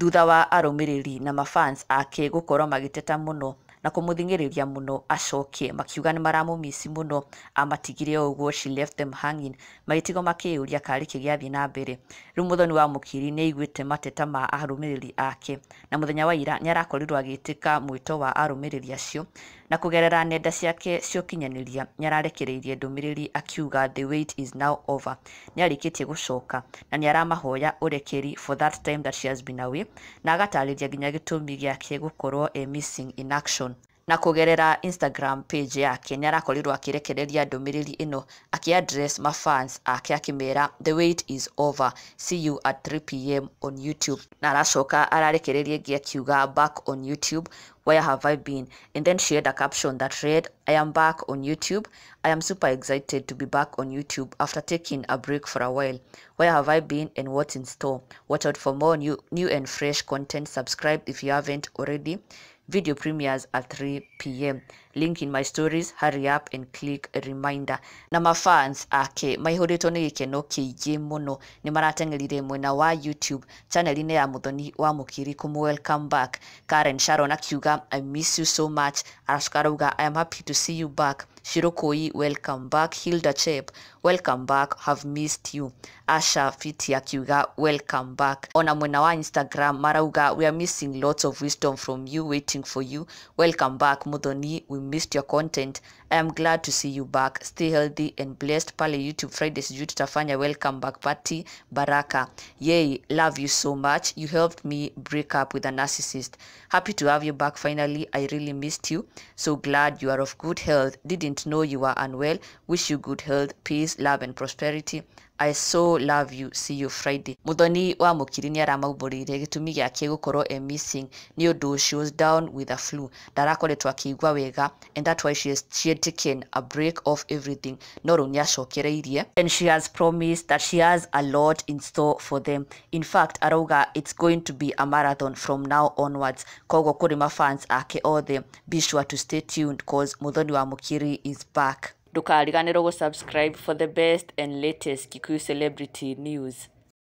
Thutha wa arũmĩrĩri na mafans ake gũkorwo magĩteta mũno na kũmũthing'ĩrĩria mũno acoke, makiuga nĩ maramũmici mũno, amatigire o ũguo, she left them hanging, magĩtigwo makĩyũria karĩ kĩ gĩathiĩ na mbere. Rĩu Muthoni wa Mũkiri nĩ aiguĩte mateta ma arũmĩrĩri ake, na mũthenya wa ira nĩ arakorirwo agĩtĩka mwĩto wa arũmĩrĩri acio, na kũgerera nenda ciake cia ũkinyanĩria nĩ ararekereirie ndũmĩrĩri akiuga the wait is now over, nĩ arĩkĩtie gũcoka na nĩ aramahoya ũrekeri for that time that she has been away, na agatarĩria nginya gĩtũmi gĩake gũkorwo e missing in action. Na kũgerera Instagram page yake nĩ arakorirwo akĩrekereria ndũmĩrĩri ĩno akĩ address mafans ake akĩmera the wait is over, see you at 3 p.m. on YouTube. Na aracoka ararekereria ĩngĩ akiuga back on YouTube, where have I been? And then she had a caption that read, I am back on YouTube. I am super excited to be back on YouTube after taking a break for a while. Where have I been and what's in store? Watch out for more new and fresh content. Subscribe if you haven't already. Video premieres at 3 p.m. Link in my stories. Hurry up and click a reminder. Na mafans ake maihũrĩtwo nĩ gĩkeno kĩingĩ mũno, nĩ marateng'erire mwena wa YouTube channel-inĩ ya Muthoni wa Mũkiri kũmũ welcome back. Karen Sharon akiuga I miss you so much. Aracoka arauga I am happy to see you back. Shirokoi, welcome back. Hilda Chep, welcome back, have missed you. Asha Fiti akiuga welcome back. Ona mwena wa Instagram marauga we are missing lots of wisdom from you, waiting for you. Welcome back Muthoni, we missed your content. I am glad to see you back. Stay healthy and blessed. Pale YouTube Friday sijui tutafanya welcome back party. Baraka. Yay, love you so much. You helped me break up with a narcissist. Happy to have you back finally. I really missed you. So glad you are of good health. Didn't know you were unwell. Wish you good health, peace, love and prosperity. I so love you. See you Friday. Muthoni wa Mukiri nĩ aramaumbũrĩire gĩtũmi gĩake gũkorwo e missing nĩ ũndũ she was down with a flu, ndarakoretwo akĩigua wega, and that why she had taken a break off everything, no rĩu nĩ acokereirie and she has promised that she has a lot in store for them. In fact, arauga it's going to be a marathon from now onwards. Koguo kũrĩ mafans ake othe, be sure to stay tuned cause Muthoni wa Mukiri is back. Ndũkariganĩrwo gũsubscribe for the best and latest Kikuyu celebrity news.